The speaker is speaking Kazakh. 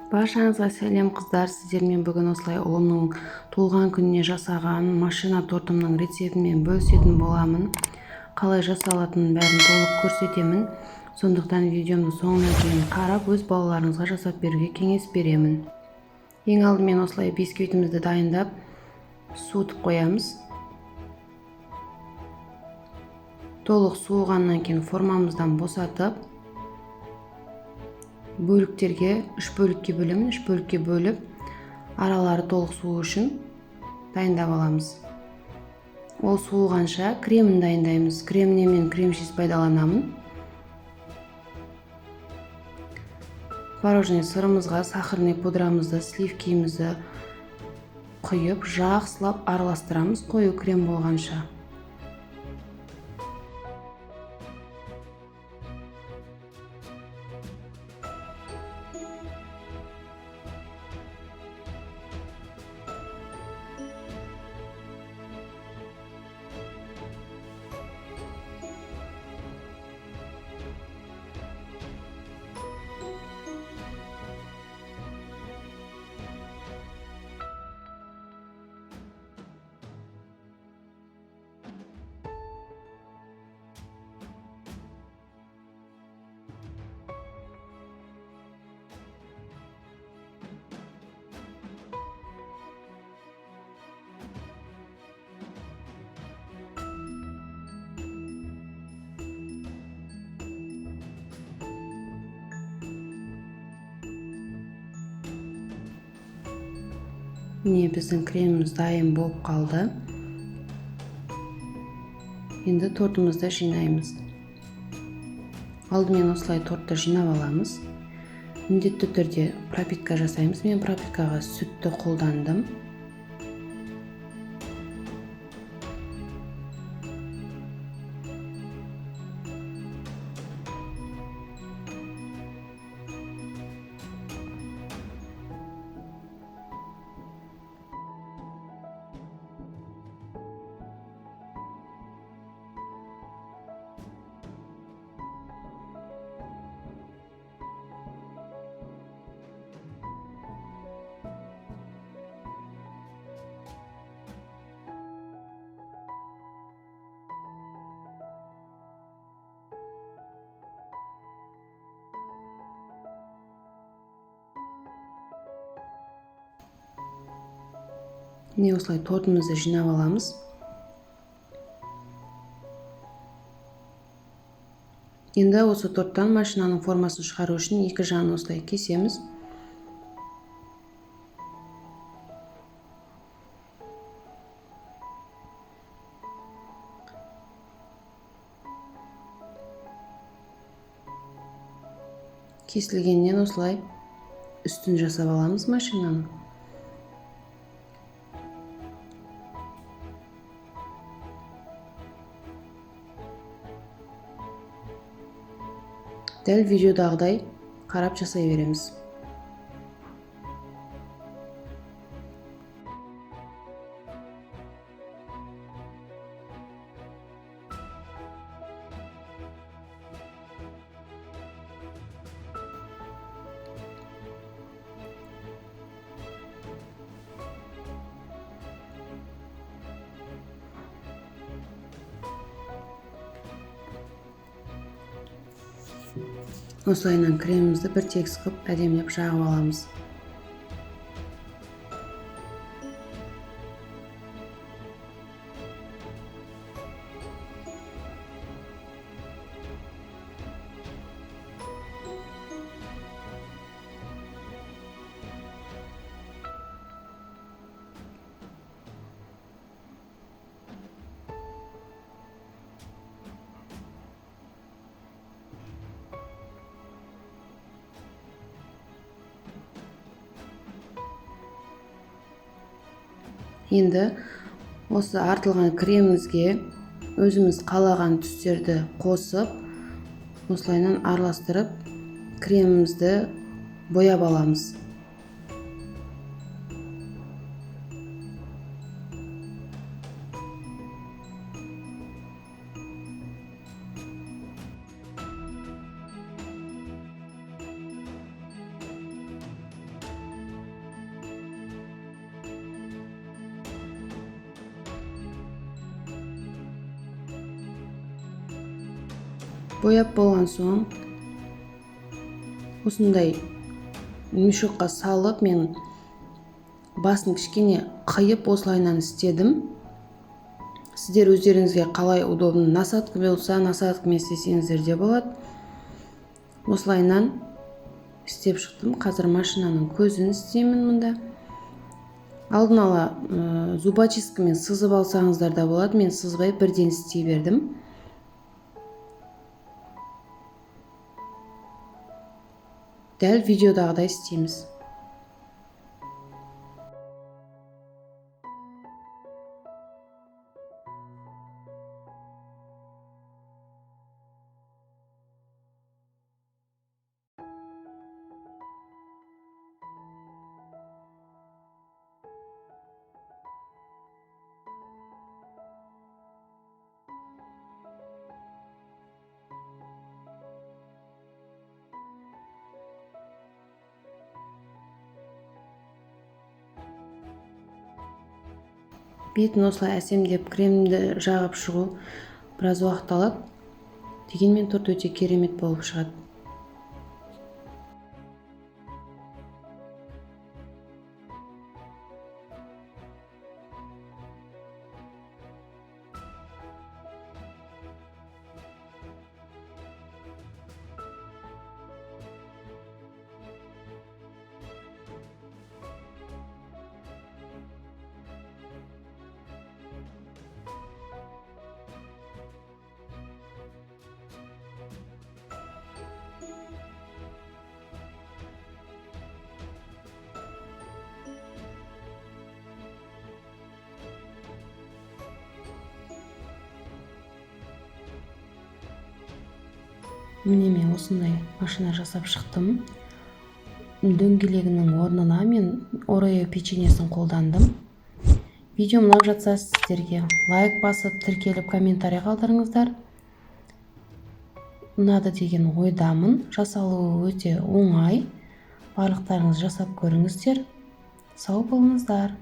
Баршаңызға сәлем, қыздар! Сіздермен бүгін осылай ұлымның туылған күніне жасаған машина тортымның рецептімен бөлісетін боламын. Қалай жасалатынын бәрін толық көрсетемін. Сондықтан видеомды соңына дейін қарап, өз балаларыңызға жасап беруге кеңес беремін. Ең алдымен осылай бисквитімізді дайындап, суытып қоямыз. Толық суығаннан кейін формамыздан босатып, бөліктерге, 3 бөлікке бөлемін, 3 бөлікке бөліп, аралары толық суы үшін дайындап аламыз. Ол суығанша кремін дайындаймыз. Креміне мен крем-чиз пайдаланамын. Творожный сырымызға сахарный пудрамызды, сливкимізді құйып, жақсылап араластырамыз қою крем болғанша. Міне, біздің креміміз дайын болып қалды. Енді тортымызды жинаймыз. Алдымен осылай тортты жинап аламыз. Міндетті түрде пропитка жасаймыз. Мен пропиткаға сүтті қолдандым. Міне, осылай тортымызды жинап аламыз. Енді осы торттан машинаның формасын шығару үшін екі жағын осылай кесеміз. Кесілгеннен осылай үстін жасап аламыз машинаның. Дәл видеодағыдай қарап жасай береміз. Осылайынан кремімізді бір тегіс қылып әдемілеп жағып аламыз. Енді осы артылған кремімізге өзіміз қалаған түстерді қосып, осылайынан араластырып, кремімізді бояп аламыз. Бояп болған соң осындай мешокқа салып, мен басын кішкене қиып осылайынан істедім. Сіздер өздеріңізге қалай удобно, насадка болса, насадкамен істесеңіздер де болады. Осылайынан істеп шықтым. Қазір машинаның көзін істеймін мында. Алдын ала зубочисткамен сызып алсаңыздар да болады. Мен сызбай бірден істей бердім. Дәл видеодағыдай істейміз. Бетін осылай әсемдеп кремді жағып шығу біраз уақыт алады. Дегенмен торт өте керемет болып шығады. Міне мен осындай машина жасап шықтым. Дөңгелегінің орнына мен Орео печеньесін қолдандым. Видео ұнап жатса сіздерге лайк басып, тіркеліп, комментарий қалдырыңыздар. Ұнады деген ойдамын. Жасалуы өте оңай. Барлықтарыңыз жасап көріңіздер. Сау болыңыздар.